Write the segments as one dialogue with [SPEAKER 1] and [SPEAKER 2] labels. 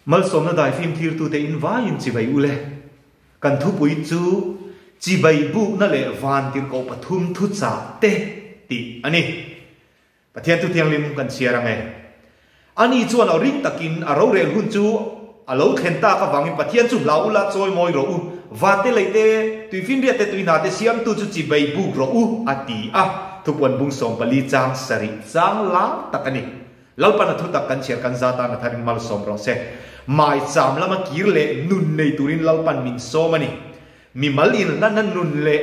[SPEAKER 1] Malsawmna daifim thirtute in vaiin chibai u le. Kan thupui chu Chibai bukna leh vantirhkoh pathum thuchah te tih a ni. Pathian Thuthianghlim kan chhiar ang e. Ani chuan aw ring takin a rorel hun chu a lo thlen tak avangin Pathian chu hlau ula chawi mawi rawh u, vate lei te, tuifinriat te, tuihna te siamtu chu chibai buk rawh u, a ti a. Thupuan bung 14 chang sarih chang lar tak a ni. Lalpan a thutak kan chhiar kan zat tan a tharin malsawm rawh se. Maicham lama kir leh nun nei turin Lalpan min sawm a ni. Mimal inhlana nun leh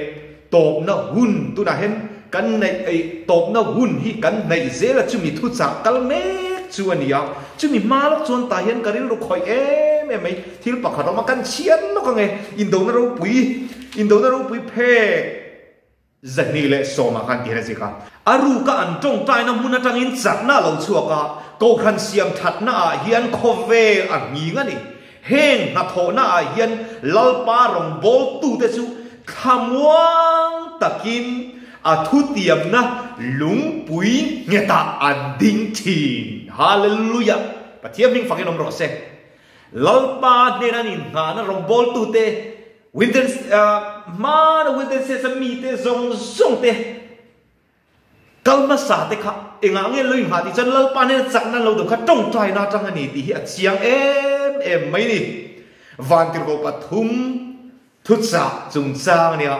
[SPEAKER 1] tawpna hun tunah hian kan neih ei tawpna hun hi kan hnaih zel a chumi thuchah kal mek chu a ni a. Chumi hma lawk chuan tah hian ka rilru khawih em em mai. Thil pakhat awm a kan chhiat lawk ang e. Indona ropui Indona ropui phek 210 ah khan tihian a zik a. A ruka an tawngtaina hmun atangin chakna a lo chhuak a, Kohhran siam thatna ah hian khawvel a nghing a ni. Heng hnathawhna ah hian Lalpa rawngbawltute chu thlamuang takin a thutiamna lungpui nghetah an ding thin. Hallelujah! Pathian hming fakin awm rawh se. Lalpa hnena an inngahna rawngbawltute Winter hmana Winter Sets a mite zawng zawng te kal hmasa te kha engah nge lo inghah tih chuan Lalpa hnena chakna an lo dawm kha tawngtaina atang a ni tih hi a chiang em em mai ni. Vantirhkoh pathum thuchah chungchang ania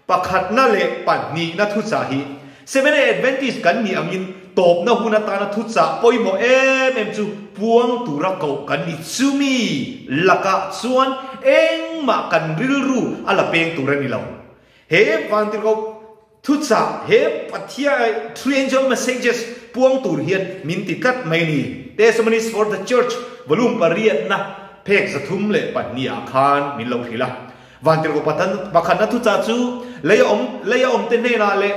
[SPEAKER 1] pakhatna leh pahnihna thuchah hi Seventh-day Adventist kan nih angin tawpna hun atana thuchah pawimawh em em chu puang tura koh kan ni. Chumi lakah chuan engmah kan rilru a la peng tur a ni lo. He vantirhkoh thuchah, he Pathian Three Angel Messages puang tur hian min ti tlat mai ni. Testimonies for the Church volume pariatna phek 302 ah khan min lo hrilh a. Vantirhkoh pakhatna thuchah chu lei a awm, lei a awmte hnenah leh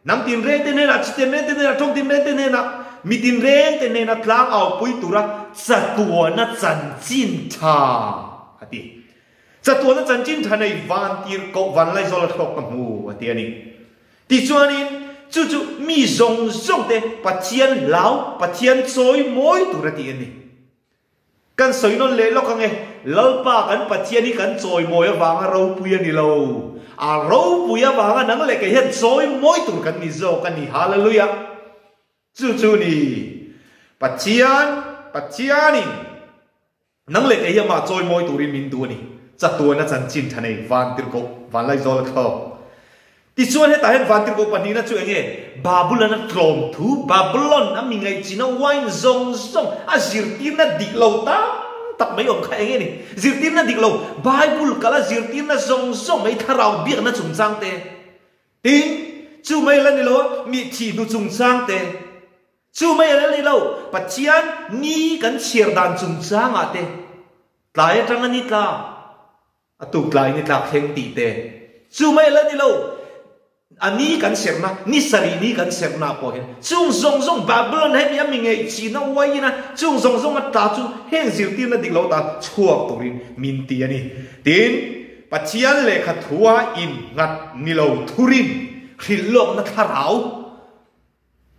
[SPEAKER 1] hnam tinrengte hnenah, chi tinrengte hnenah, tawng tinrengte hnenah, mi tinrengte hnenah tlang aupui tura chatuana chanchin tha a ti. Chatuana chanchin tha nei vantirhkoh vanlaizawl a thlawk ka hmu a ti a ni. Tichuanin chu chu mi zawng zawngte Pathian hlau, Pathian chawi mawi tur a ti a ni. Kan sawi nawn leh lawk ang e, Lalpa kan Pathian hi kan chawimawi avanga ropui a ni lo. A ropui avanga nang leh kei hian chawimawi tur kan ni zawk a ni. Hallelujah! Chu chu ni Pathian, Pathianin nang leh kei hi amah chawimawi turin min duh a ni. Chatuana chanchin tha nei vantirhkoh vanlaizawl a thlawk. Tichuan hetah hian vantirhkoh pahnihna chu eng nge? Babulon a tlawm thu, Babulon a mi ngaihchina wine zawng zawng a zirtirna dik lo tam tak mai awm kha eng nge ni? Zirtirna dik lo, Bible kala zirtirna zawng zawng mai thlarau biakna chungchang te, tin, chu mai la ni lo a, mi thih hnu chungchang te, chu mai la ni lo, Pathian ni kan chhiar dan chungchangah te, tlai atanga ni tla, A tuk tlai ni tlak thleng tih te chu mai la ni lo. A ni kan serhna, ni sarih ni kan serhna pawh hian chung zawng zawng Babylon hemi a mi ngeih chihna uaiin a chung zawng zawng a tla chu heng zirtirna dik lo ta chhuak turin min ti a ni. Tin, Pathian lehkha thua innghat ni lo thurin hrilh lawkna thlarau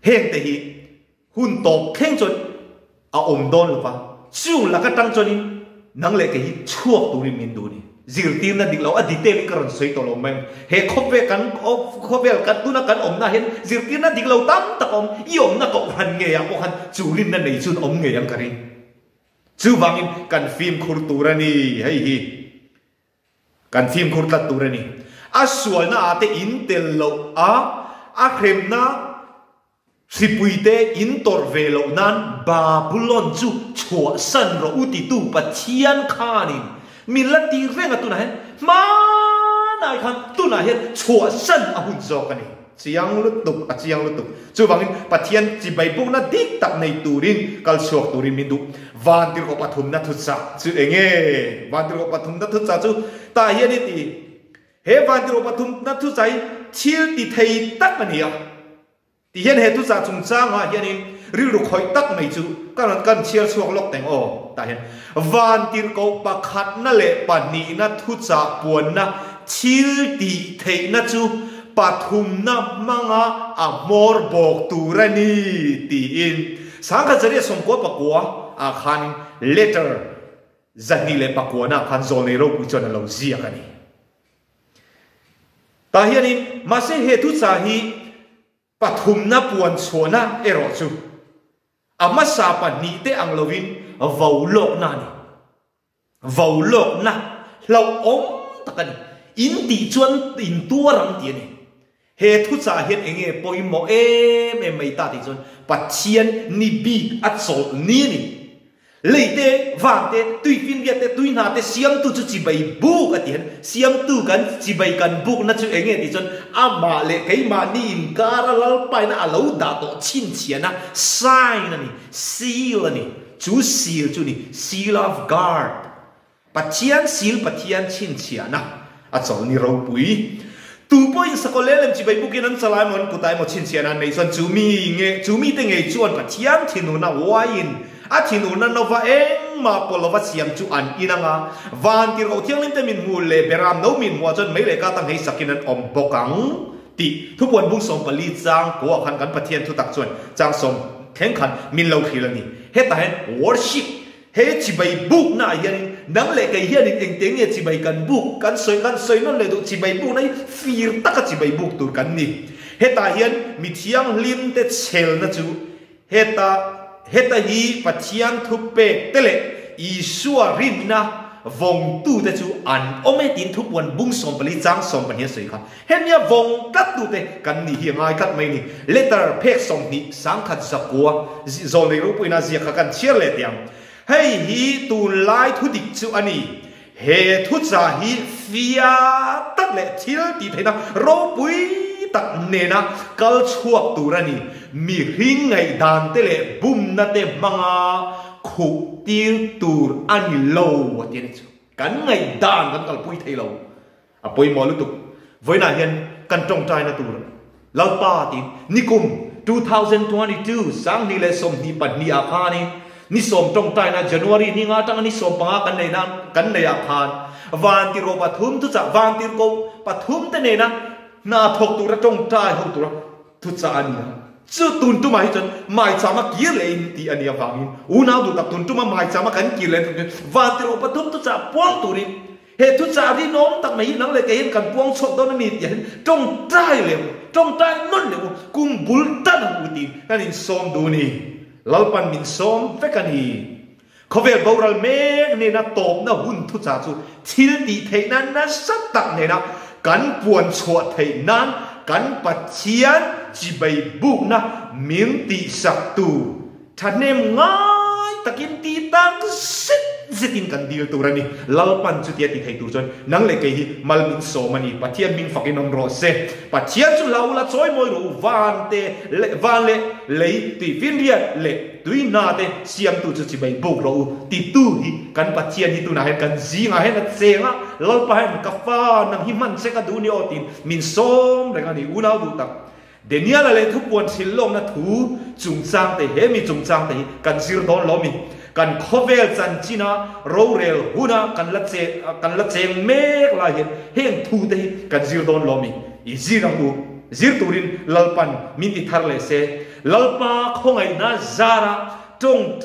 [SPEAKER 1] heng te hi Hun tawp thleng chuan a awm dawn lo va, chung lak atang chuanin nang leh kei hi chhuak turin min duh a ni. Zirtirna dik lo, a detail in ka rawn sawi tawh lo mai ang. He khawvel kan khawvel kan tuna kan awmna hian zirtirna dik lo tam tak a awm, i awmna kohhran ngeiah pawh khan chu rinna nei chuan awm ngei ang ka ring. Chuvangin kan fimkhur tur a ni hei hi. Kan fimkhur tlat tur a ni. A sualna ah te in tel loh a, a hremna hripui te in tawrh ve loh nan Babulon chu chhuahsan rawh u titu Pathian khanin min la ti reng a tunah hian hmanai khan tunah hian chhuahsan a hun zawk a ni. Chiang lutuk, a chiang lutuk. Chuvangin Pathian chibai bukna dik tak nei turin kal chhuak turin min duh. Vantirhkoh pathumna thuchah chu eng nge? Vantirhkoh pathumna thuchah chu tah hian i ti, He vantirhkoh pathumna thuchah hi thil ti thei tak a ni a. Ti hian he thuchah chungchangah hianin rilru khawih tak mai chu ka rawn kan chhiar chhuak lawk teng aw. Tah hian vantirhkoh pakhatna leh pahnihna thuchah puanna thil tih theihna chu Pathumna hmanga a hmawr bawk tur a ni tiin Sangkhat Zariah 99 ah khanin letter. 209 ah khan zawlnei ropui chuan a lo ziak a ni. Tah hianin mahse he thuchah hi pathumna puan chhuahna erawh chu a hmasa pahnihte ang lovin vo lawkna a ni. Vo lawkna hlauhawm tak a ni. In tih chuan in tuar ang tih a ni. He thuchah hian eng nge pawimawh em em mai ta tih chuan Pathian ni bik a chawlh ni a ni. Lei te, van te, tui finriat te, tui hna te siamtu chu chibai buk a ti hian siamtu kan chibai kan bukna chu eng nge tih chuan amah leh keimahni inkara lalpaina a lo dah tawh chhinchhiahna sign a ni, seal a ni. Chu seal chu ni, Seal of God, Pathian seal, Pathian chhinchhiahna a chawlh ni ropui. Tu pawhin sakawlh leh lem chibai bukin an chalai emaw an kutah emaw chhinchhiahna an neih chuan chu mi nge, chu mite ngei chuan Pathian thinurna uaiin a thinurna nova engmah pawh lova siam chu an in anga, van tirhkoh thianghlim te min hmuh leh beram no min hmuah chuan mei leh ka tang hei sakin an awm bawk ang tih thupuan bung 14 chang kuah khan kan Pathian thutak chuan chang sawm thleng khan min lo hrilh a ni. Hetah hian worship, he chibai bukna ah hianin nang leh kei hianin engte nge chibai kan buk, kan sawi kan sawi nawn leh duh chibai bukna hi fir taka chibai buk tur kan ni. Hetah hian mi thianghlim te chhelna chu heta heta hi Pathian thupek te leh Isua rinna vawngtute chu an awm e tiin thupuan bung 14 chang 12 a sawi kha. Hemia vawng tlat tute kan nih hi a ngai tlat mai ni. Letter phek 20 sangkhat zakua zawlnei ropuina ziak kha kan chhiar leh teh ang. Hei hi tunlai thudik chu a ni. He thuchah hi fia tak leh thil tih theihna ropui tak nena kal chhuak tur a ni. Mihring ngaihdan te leh bumna te hmanga khuh tir tur a ni lo a ti a ni chu. Kan ngaihdan kan kalpui thei lo. A pawimawh lutuk. Vawiinah hian kan tawngtaina tur Lalpa tiin nikum 2022 2022 ah khanin ni sawm tawngtaina January ni nga atanga ni sawm panga kan neihna kan neih ah khan vantirhkoh pathum thuchah vantirhkoh pathum te nena hna thawk tura tawngtai ho tura Thuchah a ni a, chu tun tumah hi chuan maichama kir leh in tih a nih avangin unau duh tak tun tuma maichama kan kir leh chuan vantirhkoh pathum thuchah puang turin he thuchah rinawm tak mai hi nang leh kei hian kan puang chhuak dawn a ni tih hian tawngtai leh u, tawngtai nawn leh u, kum bul tan ang u tiin kan insawm duh a ni. Lalpan min sawm vek a ni. Khawvel boral mek nena tawpna hun thuchah chu thil tih theihna nasa tak nena kan puan chhuah theih nan kan Pathian chibai bukna min tihsak tur thahnem ngai takin ti tak zet zetin kan dil tur a ni. Lalpan chutia ti thei tur chuan nang leh kei hi mal min sawm a ni. Pathian hming fakin awm rawh se. Pathian chu hlau la chawi mawi rawh u van te leh van leh lei tui finriat leh Tui hna te siamtu chu chibai buk rawh u titu hi kan Pathian hi tunah hian kan zingah hian a cheng a, Lalpa hian ka fa nang hi hman che ka duh ni aw tiin min sawm reng a ni. Unau duh tak Daniel-a leh thupuan thil lawkna thu chungchang te he mi chungchang te hi kan zir dawn lo mi? Kan khawvel chanchina rorel huna kan la che kan la cheng mek lai hian heng thu te hi kan zir dawn lo mi? I zir ang u. Zir turin Lalpan min ti thar leh se. Lalpa khawngaihna zara tawng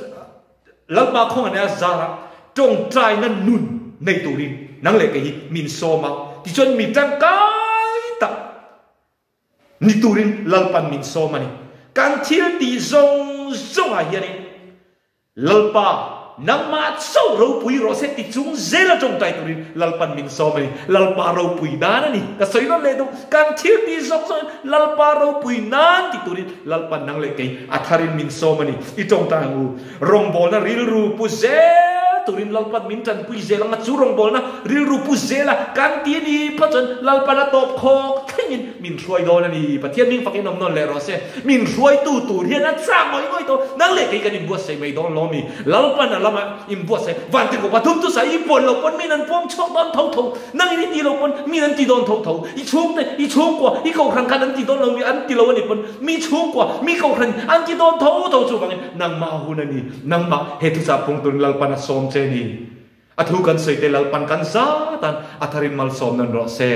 [SPEAKER 1] Lalpa khawngaihna zara tawngtaina nun nei turin nang leh kei hi min sawm a, tichuan mi tangkai tak ni turin Lalpan min sawm a ni. Kan thil tih zawng zawngah hianin Lalpa, nangmah chauh ropui rawh se ti chung zel a tawngtai turin Lalpan min sawm a ni. Lalpa ropui nan a ni. Ka sawi rawn leh duh. Kan thil tih zawk zawk in Lalpa ropui nan ti turin Lalpan nang leh kei a tharin min sawm a ni. I tawngtai ang u. Rawngbawlna rilru pu zel turin Lalpan min tanpui zel ang a. Chu rawngbawlna rilru pu zel a kan ti a ni phawt chuan Lalpan a tawp khawk thlengin min hruai dawn a ni. Pathian ming fakin awm nawn leh rawh se. Min hruaitu tur hian a chak ngawih ngawih tawh. Nang leh kei kan inbuatsaih mai dawn lo mi? Lalpan a lama inbuatsaih vantirhkoh pathum chu sa i puan lo pawn min an puang chhuak dawn tho tho. Nang in i ti lo pawn min an ti dawn tho tho. I chhungte, i chhungkua, i kohhran khan an ti dawn lo mi? An ti lo a ni pawn mi chhungkua, mi kohhran an ti dawn tho tho chuvangin nangmah hun a ni. Nangmah he thuchah pung turin Lalpan a sawm che ni. A thu kan sawi te Lalpan kan zat an a tharin malsawm nan rawh se.